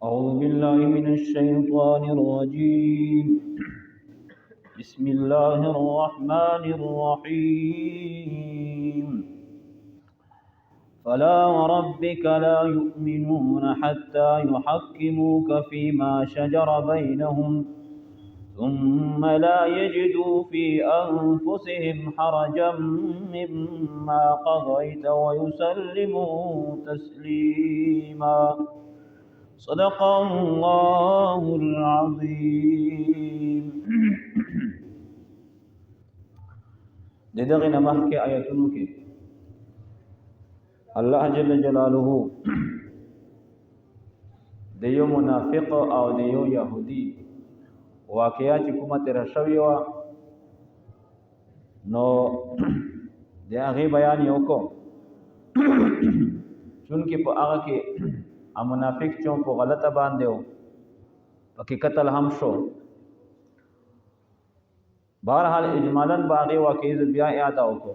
أعوذ بالله من الشيطان الرجيم. بسم الله الرحمن الرحيم. فلا وربك لا يؤمنون حتى يحكموك فيما شجر بينهم ثم لا يجدوا في أنفسهم حرجا مما قضيت ويسلموا تسليما. صدق الله العظيم. د دغه نه مخکې آیتونو کې الله جل جلاله د یو منافق او د یو يهودي واقعیا چې کومه تیر شوې وه، نو د هغې بیان یې وکړو. چونکې په هغه کې منافق چې په غلطه باندې و، پکې قتل هم شو. بهرحال اجمالاً به هغې واقعې زه بیا یاده وکړو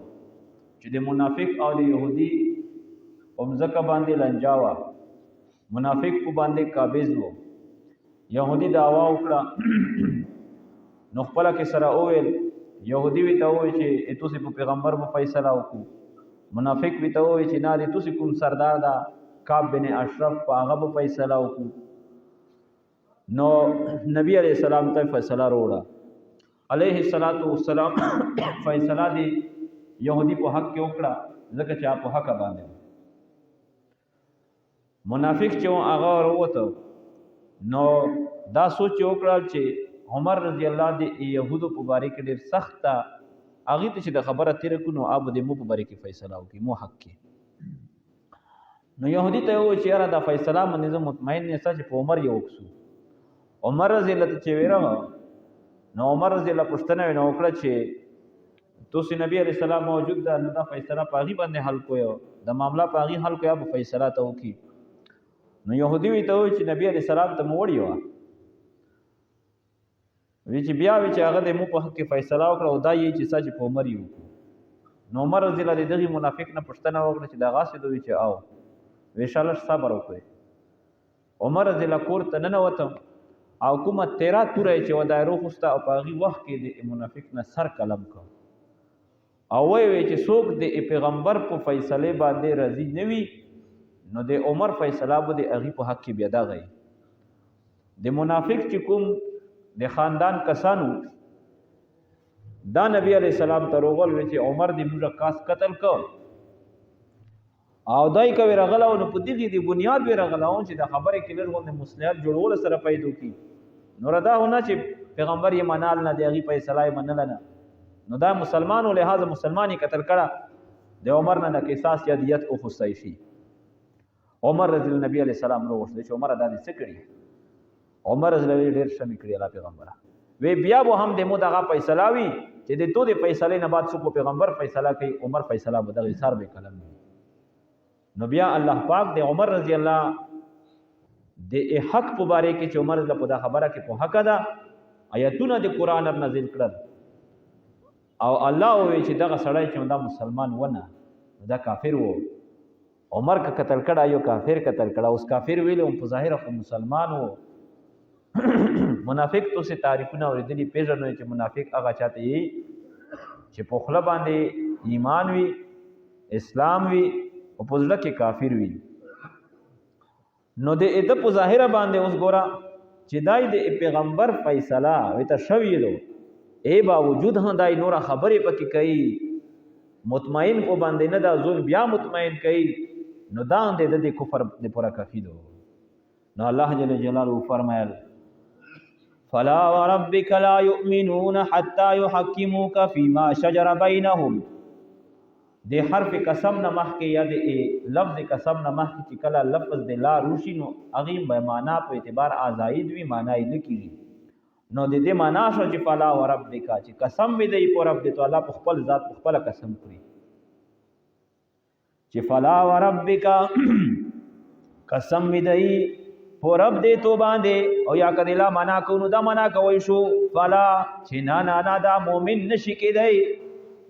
چې د منافق او د یهودي په مځکه باندې لنجا وه، منافق په باندې قابض و، یهودي دعوا وکړه، نو خپله کې سره وویل. یهودي ویته وویل چې تاسې په پیغمبر به فیصله وکړو. منافق ویته وویل چې نه، د تاسې کوم سردار ده کعب بن اشرف، په هغه به فیصله وکړو. نو نبی علیہ السلام ته فیصله وروړه، علیه الصلاۃ والسلام فیصله دی يهودي په حق کې وکړه، ځکه چې په حق باندې. منافق چې هغه وروته، نو دا سوچ وکړه چې عمر رضی الله دی يهودو په باره کې ډېر سخت ده، هغه ته چې د خبره تیر کو نو اب دې مو په باره کې فیصله وکړي، مو حق کې. نو يهودي ته وویل چې یاره دا فیصله باندې زه مطمئن نه چې په عمر یې وکسو. عمر رضی الله ته چې ویره، نو عمر رضی الله پوښتنه وینه وکړه چې تاسو نبی علیہ السلام موجود ده، نو دا فیصله په هغې باندې حل کوی، دا معامله په هغې حل کوی، به فیصله ته وکړي. نو يهودي وی ته وویل چې نبی علیہ السلام ته مو وړي وه، وی چې بیا وی چې هغه د مو په حق کې فیصله وکړه او دا یې چې څه چې په عمر یې وکړو. نو عمر رضی الله د دغه منافق نه پوښتنه وکړه چې دا غاسې دوی چې آو وی شالش صبر وکړي. عمر رضی الله کور ته ننوته او کومه تیرا توره چې و دایرو خوسته او په هغې وخت کې د منافق نه سر قلم کړ او وی وی چې څوک د پیغمبر په فیصله باندې راضي نه وي، نو د عمر فیصله به د هغې په حق کې بیا دغه وي. د منافق چې کوم د خاندان کسانو دا نبی علیہ السلام ته روغل وی چې عمر دې موږ کاس قتل کړ او دای کوي رغلاو، نو په دغه دی بنیاد وی رغلاو چې د خبرې کې لږ غوندې مصلحت جوړول سره پیدا کی. نو ردا هونه چې پیغمبر یې منال نه دی، هغې فیصله یې منله نه، نو دا مسلمانو لهذا مسلمان یې قتل کړه، د عمر نه د قصاص یا دیت وخوستی شي. عمر رضی الله نبی علیہ السلام روغوښتل چې عمر دا دې څه کړي؟ عمر رضی الله ډېر ښه مې کړي الله پیغمبره. وی بیا به هم د مو دغه فیصله وي چې د تو د فیصلې نه بعد څوک پیغمبر فیصله کوي، عمر فیصله به دغه سر به قلم وي. نو بیا الله پاک د عمر رضی الله د حق په باره کې چې عمر رضی الله په دا خبره کې په حق ده، آیتونه د قرآن نازل کړل او الله ووی چې دغه سړی چې دا مسلمان ونه، دا کافر وو. عمر که قتل کړه یو کافر قتل کړه، اوس کافر ویل هم په ظاهره خو مسلمان وو. منافق تو سه تعریفونه اورېدلي پېژنو چې منافق هغه چاته یي چې په خوله باندې ایمان وي، اسلام وي او په زړه کې کافر وي. نو د اده په ظاهره باندې اوس ګوره چې دای د پیغمبر فیصله وته شوی دو، ای باوجود هم دای نوره خبرې پکې کوي، مطمئن په باندې نه دا زون بیا مطمئن کوي، نو دا د دې کفر د پوره کافی دو. نو الله جل جلاله فرمایل فلا وربك لا يؤمنون حتى يحكموك فيما شجر بينهم. د حرف قسم نه مخکې یا د لفظ قسم نه مخکې چې کله لفظ د لا روشي، نو هغې به معنا په اعتبار ازاید وي، معنا یې نه کېږي. نو د دې معنا شو چې فلا وربک، چې قسم مې دی په رب د تعالی، په خپل ذات په خپله قسم خوري چې فلا وربک، قسم مې دی په رب دې تو باندې. او یا کدی لا معنا کو، نو دا معنا کوي شو فلا چې نه نه نه، دا مؤمن نشي کېدای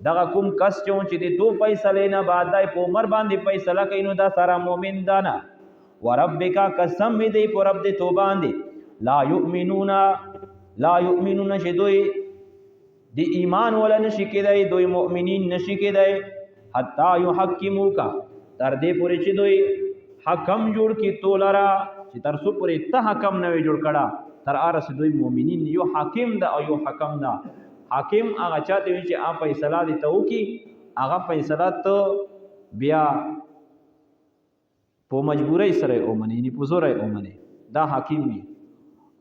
دغه کوم کس چې د تو فیصلې نه بعد دای په عمر باندې فیصله کوي، نو دا سره مؤمن ده نه. وربک، قسم می دی پر رب دی تو باندې، لا یؤمنون، لا یؤمنون، چې دوی دی ایمان ولا نشي کېدای، دوی مؤمنین نشي کېدای، حتا یحکموک، تر دې پورې چې دوی حکم جوړ کی تو لرا، چې تر څو پورې ته حکم نه وي جوړ کړه تر ارس دوی مؤمنین. یو حاکم ده او یو حکم ده. حاکم هغه چاته وي چې هغه فیصله دې ته وکي، هغه فیصله ته بیا په مجبورۍ سره یې ومني، یعنی په زوره یې ومني، دا حاکم وي.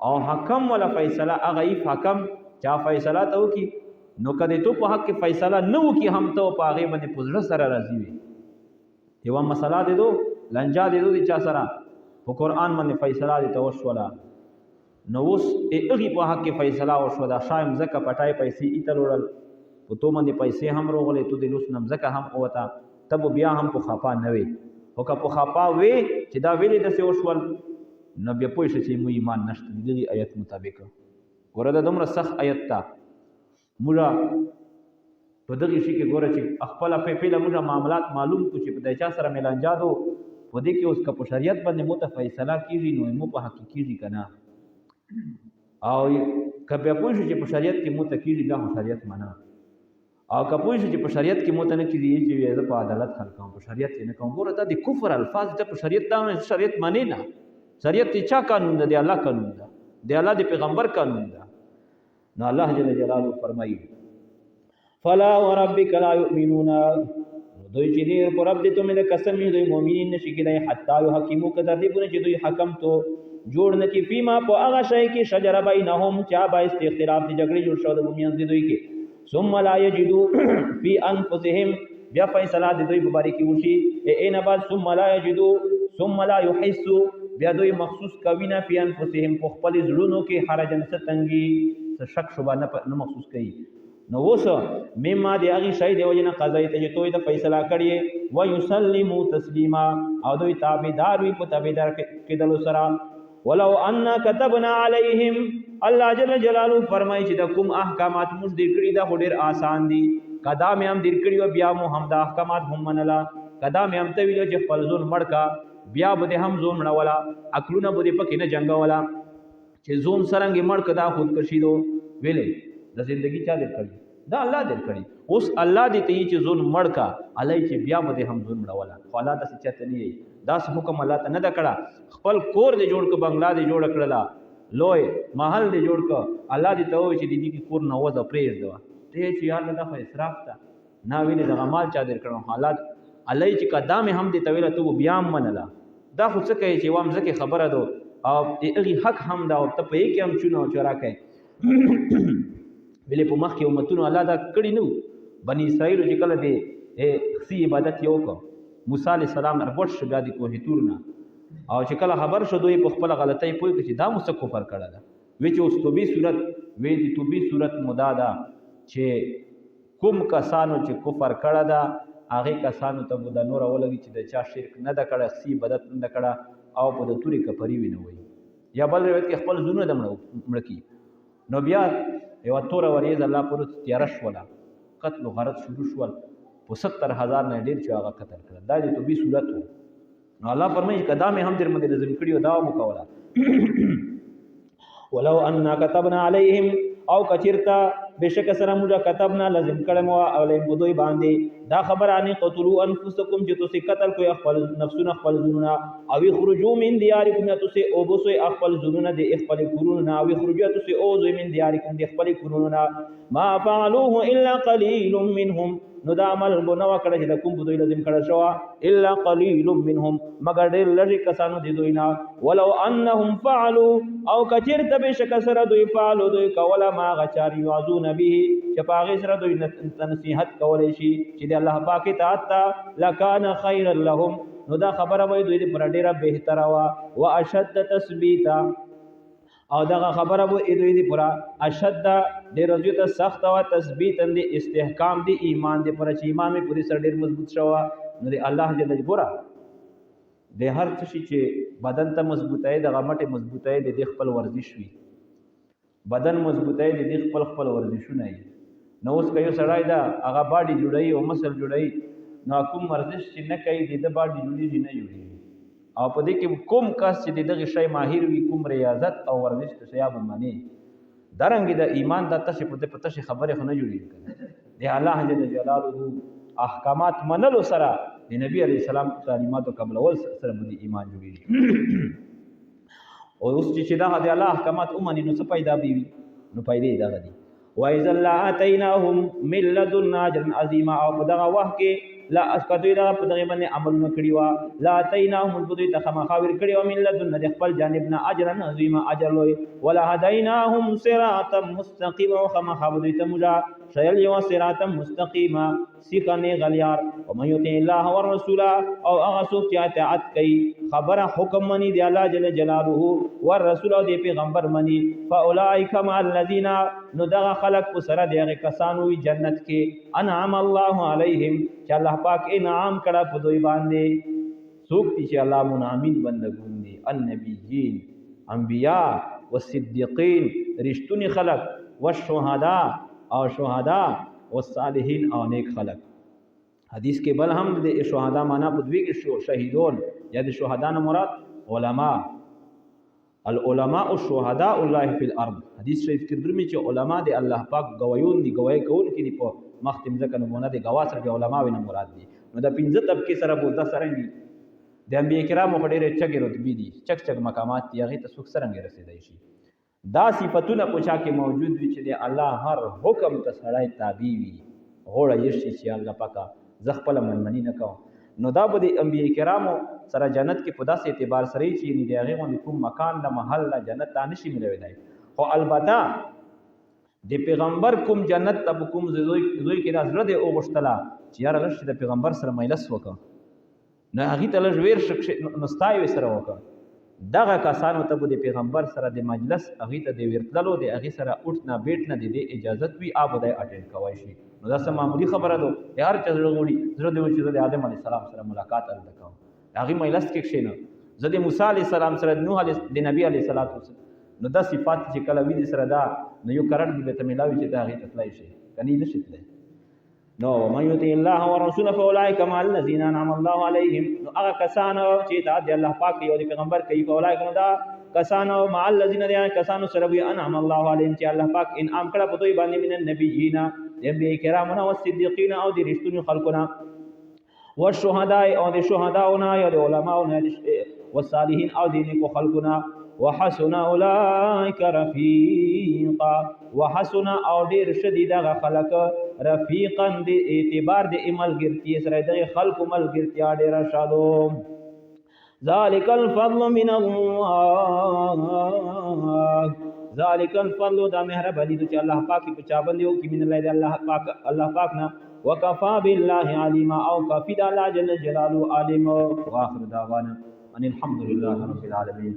او حکم ولا فیصله هغه یې حکم چا فیصله ته وکي، نو که د تو په حق کې فیصله نه وکي هم ته په هغې باندې په زړه سره راضي وي. یوه مسله دې دو لنجا دې دو د چا سره په قرآن باندې فیصله دې ته وشوله، نو اوس یې هغې په حق کې فیصله وشوه، دا شا یې مځکه پټای پیسې ایته لوړل، په تو باندې پیسې هم روغلې، تو د لوس نه مځکه هم ووته، ته به بیا هم په خپه نه وې. خو که په خپه وې چې دا ویلې داسې وشول، نو بیا پوه شه چې مو ایمان نشته د دغې آیت مطابق. ګوره دا دومره سخت آیت ته موږ په دغې شي کې ګوره چې خپله پهله موږ معاملات معلوم کړو چې په د چا سره مې لانجه دو، په دې کې اوس که په شریعت باندې مو ته فیصله کېږي نو مو په حق کې کېږي که نه، او که بیا پوه شو چې په شریعت کې مو ته کېږي بیا خو شریعت منه، او که پوه شو چې په شریعت کې مو ته نه کېږي چې زه په عدالت حل کوم، په شریعت یې نه کوم. ګوره دا د کفر الفاظ ته په شریعت دا شریعت منې نه، شریعت د چا قانون ده؟ د الله قانون ده، د الله د پیغمبر قانون ده. نو الله جل جلاله فرمایي فلا وربک لا یؤمنون، دوی چې ډېر په رب دې ته مې د قسم وي دوی مؤمنین نشي کېدای، حتی یحکموک، تر دې پورې چې دوی حکم تو جوړ نه کړي فیما په هغه شی کې شجر بینهم، چې باعث د اختلاف د جګړې جوړ شو د مینځ د دوی کې، ثم لا یجدو فی انفسهم، بیا فیصله د دوی په باره کې وشي، ان بعد ثم لا یجدو ثم لا یحسو، بیا دوی مخصوص کوي نه فی انفسهم په خپل زړونو کې حرجن څه تنګي څه شک شبه نه مخصوص کوي. نو اوس مما د هغې شی د وجې نه قضایت چې دوی ته فیصله کړې، ویسلمو تسلیما، او دوی تابعدار وي په تابعدار کېدلو سره. ولو ان كتبنا عليهم، الله جل جلاله فرمایي چې د کوم احکامات موږ در کړي دا خو ډېر آسان دي، که دا مې هم در کړي وه بیا مو هم دا احکامات هم منله، که دا مې هم ته ویلو چې خپل ځون مړ که بیا به دې هم ځون مړوله، عقلونه به دې پکې نه جنګوله چې ځون څرنګه مړ که دا خودکشي دو، ویلې د زندگی چا در کړي؟ دا الله در کړي. اوس الله دې ته یې چې ځون مړ که، الله یې چې بیا به دې هم ځون مړوله، خو الله داسې چاته نه یي، داسې حکم الله ته نه ده کړه. خپل کور دې جوړ که، بنګلا دې جوړه کړله، لوی محل دې جوړ که، الله دې ته ووایي چې د دې کې کور نه وځه پرېږده، ته یې چې یا الله دا خو اسراف ده، نه ویلې دغه مال چا در کړو، الله الله یې چې که دا مې هم دې ته ویله ته به بیا هم منله، دا خو څه کوې چې وام ځکه خبره ده او د هغې حق هم ده او ته په یې کې هم چونه او چورا کوې. ویلې په مخکې امتونو الله دا کړي نه وو، بني اسرائیلو چې کله د خسي عبادت یې وکړ، موسی علیه السلام اربټ شو بیا د کوه طور نه، او چې کله خبر شو دوی په خپله غلطۍ پوه کړ چې دا مو څه کفر کړی ده، وی چې اوس توبې صورت، وی د توبې صورت مو دا ده چې کوم کسانو چې کفر کړی ده هغې کسانو ته به دا نوره ولګي چې د چا شرک نه ده کړی، خسي عبادت نه ده کړی، او په د تورې کپري وینه وایي، یا بل روایت کې خپل زړونه د مړه کړي. نو بیا یوه توره وریځ الله پر تیاره شوله، قتل و غارت شروع شول، په 70,000 نه ډېر چې هغه قتل کړل، دا د توبې صورت و. نو الله فرمایي که دا مې هم در باندې لازم کړي او دا مو کوله. ولو أنا كتبنا عليهم، او کچرتا بشک سره موږ كتبنا لازم کړم او علیهم په دوی باندې دا خبره ان قتلوا انفسکم، چې تاسو قتل کوئ خپل نفسونه خپل ځانونه، او اخرجوا من دیارکم، یا تاسو اوبسئ خپل ځانونه د خپل کورونو نه، او اخرجوا تاسو اوزئ من دیارکم د خپل کورونو نه، ما فعلوه الا قلیل منهم، نو دا عمل به نه وکړه چې د کوم په دوی لازم کړه شوه، الا قلیل منهم، مګر ډېر لږ کسانو د دوی نه. ولو انهم فعلوا، او که چېرته بېشکه سره دوی فعلوا دوی کوله ما هغه چار یوعظون به، چې په هغې سره دوی نصیحت کولی شي چې د الله پاک اطاعت ته، لکان خیرا لهم، نو دا خبره به دوی دپاره ډېره بهتره وه، واشد تثبیتا، او دغه خبره به دوی دپاره اشد ډېره زیاته سخته وه، تثبیتا د استحکام د ایمان دپاره چې ایمان مې په دې سره ډېر مضبوط شوه. نو د الله جل ګوره د هر څه شي چې بدن ته مضبوطی دغه مټې مضبوطی د دې خپل ورزش وي، بدن مضبوطی د دې خپل خپل ورزشونه وي. نو اوس که یو سړی ده هغه باډي جوړوي او مسل جوړوي، نو کوم ورزش چې نه کوي د ده باډي جوړېږي نه جوړېږي. او په دې کې کوم کس چې د دغه شی ماهر وي، کوم ریاضت او ورزش ته شیا به مني. درنګ د ایمان د تشه په دې په تشه خبره خو نه جوړیږي کنه. د الله جل جلاله احکامات منلو سره د نبی علی السلام تعلیماتو قبلول سره به ایمان جوړیږي. او اوس چې دا د الله احکامات ومني نو څه پیدا به وي؟ نو پیدا دغه دي. وَإِذًا لَآتَيْنَاهُمْ مِنْ لَدُنَّا أَجْرًا عَظِيمًا. او په دغه وخت کې لا اسکتوی دغه په دغه باندې عملونه کړي وا، لا اتیناهم په دوی ته خامخا ورکړي وه من لدنا د خپل جانب نه اجرا عظیما، اجر لوی. ولا هدیناهم صراطا مستقیما، او خامخا به دوی ته موږ ښیل یوه صراطا مستقیما، سیخه نیغ لیار. ومن یطع الله والرسول، او هغه څوک چې اطاعت کوي، خبره حکم مني د الله جل جلاله والرسول او د پیغمبر مني، فاولئک مع الذین، نو دغه خلق په سره د هغه کسانو وي جنت کې، انعم الله علیهم، چې الله پاک انعام کړه په دوی باندې. څوک دي چې الله منعمین بندګون دي؟ النبیین، انبیاء، والصدیقین، رښتوني خلق، والشهداء او شهدا، والصالحین او نیک خلق. حدیث کې بل هم د شهدا معنا په دوی کې شهیدون یا د شهدا نه مراد علما، العلماء الشهداء الله فی الارض. حدیث شریف کې درمي چې علما د الله پاک گواهیون دي، گواهی کوونکي دي په مخ د مځکه نمونه د گواه سره د علماوې نه مراد دي. نو دا پنځه طبقې سره بوزده سره دي. د انبیاء کرامو خو ډېرې چګې رتبې دي، چک چک مقامات دي، هغې ته څوک څرنګه رسېدای شي؟ دا صفتونه په چا کې موجود وي چې د الله هر حکم ته سړی تابع وي، غوړه یې شي چې الله پاکه زه خپله منمني نه کوم. نو دا به د انبیاء کرامو سره جنت کې په داسې اعتبار سره چې یعنې د هغې غوندې کوم مکان له محل له جنت ته نشي میلاوېدای. خو البته د پیغمبر کوم جنت ته په کوم ځای کې دا زړه دی وغوښتله چې یاره لږ چې د پیغمبر سره مجلس وکړم، نو هغې ته لږ ویر نو ستا یې سره وکړه. دغه کسانو ته به د پیغمبر سره د مجلس هغې ته د ورتللو د هغې سره اوټ نه بیټ نه د دې اجازت وي، آ به دی اټینډ کوی شي. نو دا څه معمولي خبره ده، د هر چا زړه غواړي، زړه دی چې زه د آدم علیه السلام سره ملاقات هلته کوم، د هغې مجلس کې کښېنم، زه د موسی علیه السلام سره، د نوح علیه، د نبي علیه الصلاة والسلام. نو دا صفات چې کله وي دې سره دا نو یو کرنټ به ته میلاوي چې ته هغې ته تلای شي، که نه نه شي تلای. نو ومن یطع الله ورسوله فاولئک مع الذین انعم الله علیهم، نو هغه کسان چې اطاعت د الله پاک کوي او د پیغمبر کوي، فاولئک نو دا کسان مع الذین د هغه کسانو سره وي انعم الله علیهم، چې الله پاک انعام کړه په دوی باندې، من النبیین د انبیاء کرامو نه، والصدیقین او د رښتوني خلکو نه، والشهداء او د شهداو نه، یا د علماو نه، والصالحین او د نیکو خلکو نه، وحسن اولئک رفیقا، وحسن او ډیر ښه دي دغه خلک، رفیقا د اعتبار د ملګرتیا سره، دغه خلکو ملګرتیا ډیره ښه ده. ذلک الفضل من الله، ذلک الفضل دا مهرباني ده چې الله پاک په چا باندې وکړي، من الله د الله پاک، الله پاک نه، وکفا بالله علیما، او کافی د الله جل جلاله عالم. واخر دعوانا ان الحمد لله رب العالمین.